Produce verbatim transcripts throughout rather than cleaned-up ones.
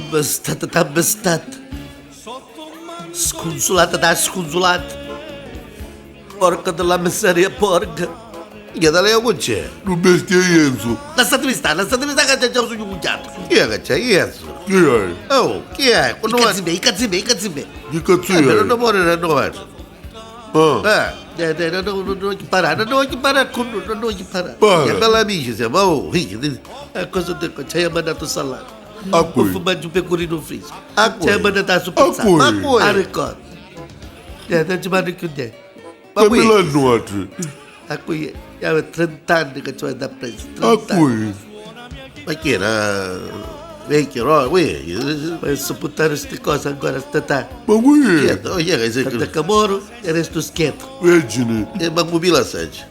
Mbastata ta mbastata. Scunzulata ta scunzulata. Porca della miseria, porca. Che da lei c'è? Non bestia Enzo. Lassatemi stare, lassatemi stare che c'è un sogno cucchiato. Chi è che c'è? Enzo. Chi è? Oh, chi è? I cazzi miei, i cazzi miei, i cazzi miei. Che cazzo è? Non muore, non muore. Ah. Eh, eh, eh, no, no, no, no, chi parà, no, no, chi parà con no, no, chi parà. Parla. Che bella amici siamo, oh, figlio, eh, cosa ho detto? Ci hai mandato salame. A cui? Un formaggio pecorino fresco. A cui? Ci hai mandato a su pizza. A cui? Ma a cui? A ricordo. Eh, non ci parli più niente. Ma qui l'hanno altri. A cui? Io avevo trenta anni che ci vado appresso. A cui? Ma chi era? Vecchio, no? Qui. Ma io so buttare sti cose ancora a sta tardi. Ma qui? Certo, chi è che sei? Tanto che moro e resto schietto. Vergine. E manco più l'assaggio.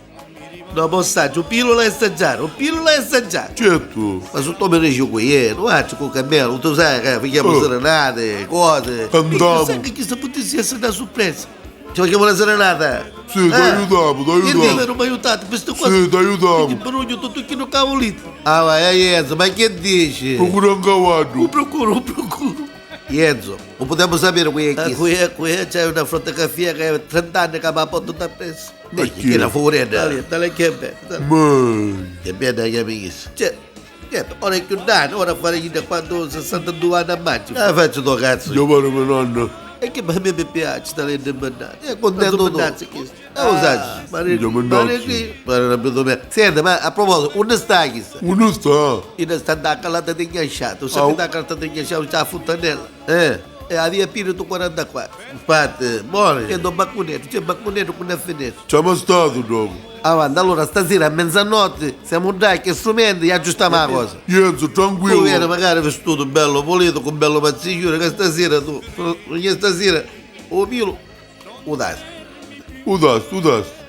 No, ma assaggio, un pilu l'hai assaggiare, un pilu l'hai assaggiare. Certo. Ma sotto mi dici qui, eh, non faccio con cammello, tu sai che facciamo serenate, cose. Andiamo. Sai che questa potesse essere una sorpresa. Ci facciamo una serenata? Sì, eh? T'aiutiamo, t'aiutiamo. Che dici? Non mi aiutate per sta cosa? Sì, t'aiutiamo. Che brugno tutto chi non cavolito. Ah, vai, eh, Enzo, ma che dici? Procura un cavallo. Un procuro, un procuro. Enzo, non possiamo sapere qui è chi. Qui è, qui è, c'è una fotografia che è trenta anni che mi ha portato appresso. Ma chi è? Che era fuori, eh? Dai, dai, che è bello. Ma che bella che mi dice. Cioè, Certo, ora è chiù danni, ora fare da quando sessantadue anni a maggio. Ah, faccio do cazzo. Io pare me nonno. E che ma a me mi piace, sta lente mannata. È contento tu. Eh, lo sai. Pare che pare una bella. Senti, ma a proposito, unde sta chista? Unde sta? Io sta da calata di Gnasciato, sapete la calata di Gnasciato, c'è la fontanella. Eh. E a via Pirito quarantaquattro. Infatti, more. C'è do baccunetto, c'è baccunetto con una finestra. C'è mai stato dopo? Avanti, allora stasera a mezzanotte siamo dai che strumenti e aggiustiamo la cosa. Enzo, tranquillo. Tu vieni magari vestito bello pulito, con bello mazziglione, che stasera tu, che stasera, o pilu, o tasto. O tasto, o tasto.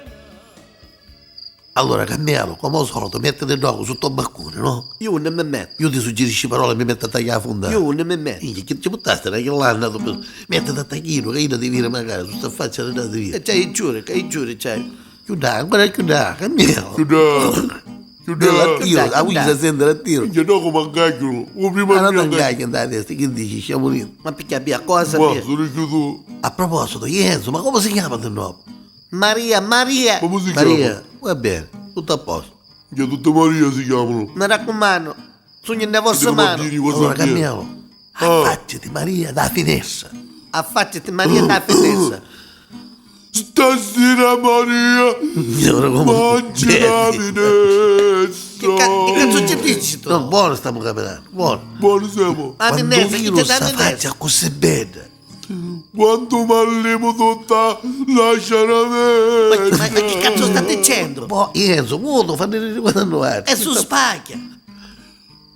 Allora, Cammiello, come al solito, mettiti ddocu sotto al balcone, no? Io non mi metto. Io ti suggerisci parola e mi metto a tagliare la fonda. Io non mi metto. Minchia, chi ci buttasti una ghirlanda tu? Mettiti a tagliare, che io ti viro magari, su sta faccia non ti viro. E c'hai i giuri, che i giuri c'hai. Chiuda, ancora chiuda, Cammiello. Chiuda. Chiuda. Io, a vita sente a tiro. Minchia, no, come ancaggio. O prima. Ma non ancaggio in testa, che dici, siamo lì. Ma perché abbia cosa? Ma sono chiuso. A proposito, Enzo, ma come si chiama di nuovo? Maria, Maria! Comu si chiama? Maria, va bene, tutto a posto. Già tutte Maria si chiamano. Mi raccomando, sugnu nne vostre mani. Allora, Cammiello, affacciati, Maria, da finestra. Affacciati, Maria, da finestra. Stasera, Maria, mangi da finestra. Che cazzo ci dici tu? No, buono stiamo camminando, buono. Buono siamo. Quando viro sta faccia così bella. Quantu m'allimu tutta la ciaramedda. Ma, ma che cazzo sta dicendo? Boh, Enzo, vuoto fanni riri quannu. E su spacchia.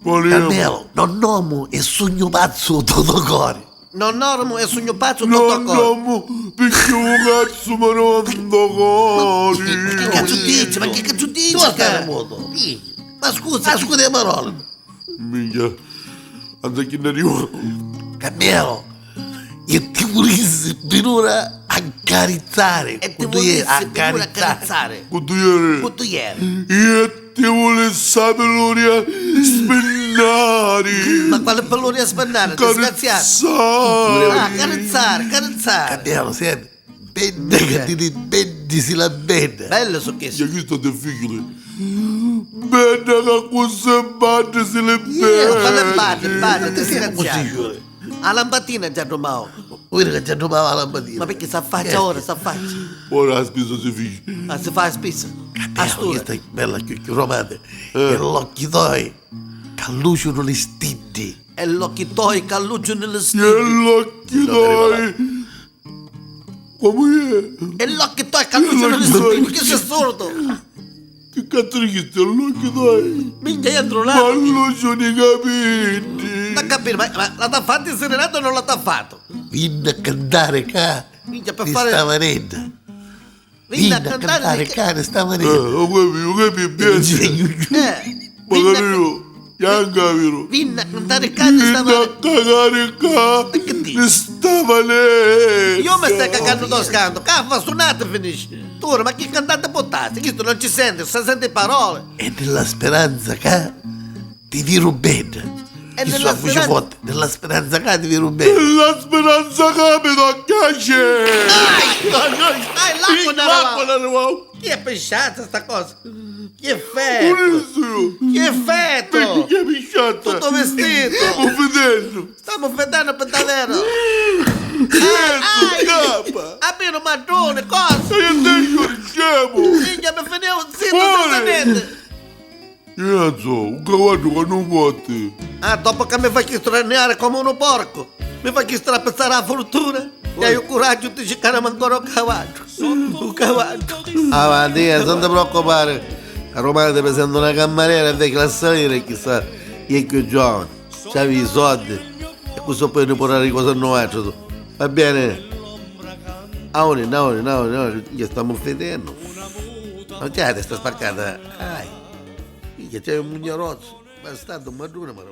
Carmelo, non nomu e sugnu pazzu tutto cori. Non nomu e sugnu pazzu tutto cori. Non nomu picchì un cazzo mi rondo cori. Ma che cazzo dici? Ma che cazzo dici? Tu stai muto. Ma scusa, ascolta le parole. Minchia, anza chi ne arrivo. Carmelo, e ti vulissi finora accarezzare. E ti vulissi finora accarezzare. Cu tu ieri. Cu tu ieri. E ti vulissi a peluria spinnari. Ma quale peluria spinnari, disgraziato? Ah, carezzare, carezzare. Carmelo, senti. Bedda ca ti li beddi si la bedda. Bella su chesta. Già chista è difficile. Bedda ca cusì baddi si li beddi. Quale baddi, baddi, disgraziato. A lampatina già dumau. Vedi che già dumau a lampatina. Ma perché s'affaccia ora, s'affaccia. Ora la spisa si fici. Ma si fa la spisa. Capito, questa è bella chiù, chiù romantica. E l'occhi toi ca luciunu li stiddi. E l'occhi toi ca luciunu li stiddi. E l'occhi toi. Comu è? E l'occhi toi ca luciunu li stiddi, chi sei sordo? Chi cazzo di chisti l'occhi toi? Minchia, io entro là. Ma luciunu i capiddi. Ma capito, ma, ma la t'ha fatto il serenato o non la t'ha fatto? Vinni a cantare ca. Minchia, per fare. Sta manedda. Vinni a cantare ca, sta manera. Eh, ho capito, ho capito, piace. Eh, magari io, bianca, vero? Vinni a cantare ca, sta manera. Vinni a cagare ca, di sta manera. Io mi stai cagando do scanto, ca fa sunata finisce. Tu, ma che cantante portasti? Chisto non ci sente, non sente parole. E nella speranza ca Ti viru bedda. E chi nella so a vuci speranza forti, nella speranza ca ti viru bedda. Nella speranza ca mi tocca a ce. Ai, ai, ai, l'acqua n'arrivau. Chi è pisciata sta cosa? Chi è feto? Chi è feto? Chi è pisciata? Tutto vestito. Stiamo fedendo. Stiamo fedendo per davvero. Ai, scappa. Appena madrone, cosa? E io te scemo. Minchia, mi finivo zitto senza niente. Iazzo, un cavaddu ca non fotti. Ah, dopo che mi facci straniare come un porco, mi facci strapezzare la fortuna. E hai il coraggio di cercare ancora un cavaddu. Un cavaddu. Avanti, eh, non ti preoccupare. Romano ti presento una cammarera, invece la salire, chissà chi è più giovane. C'avevi i soldi. E questo poi ne può dare cosa a noi altri. Va bene. Auni, auni, auni, auni, che stiamo fedendo. Ma già ti sta spaccata. Ai. Minchia, c'è un mugnerozzo. Bastardo, madonna, ma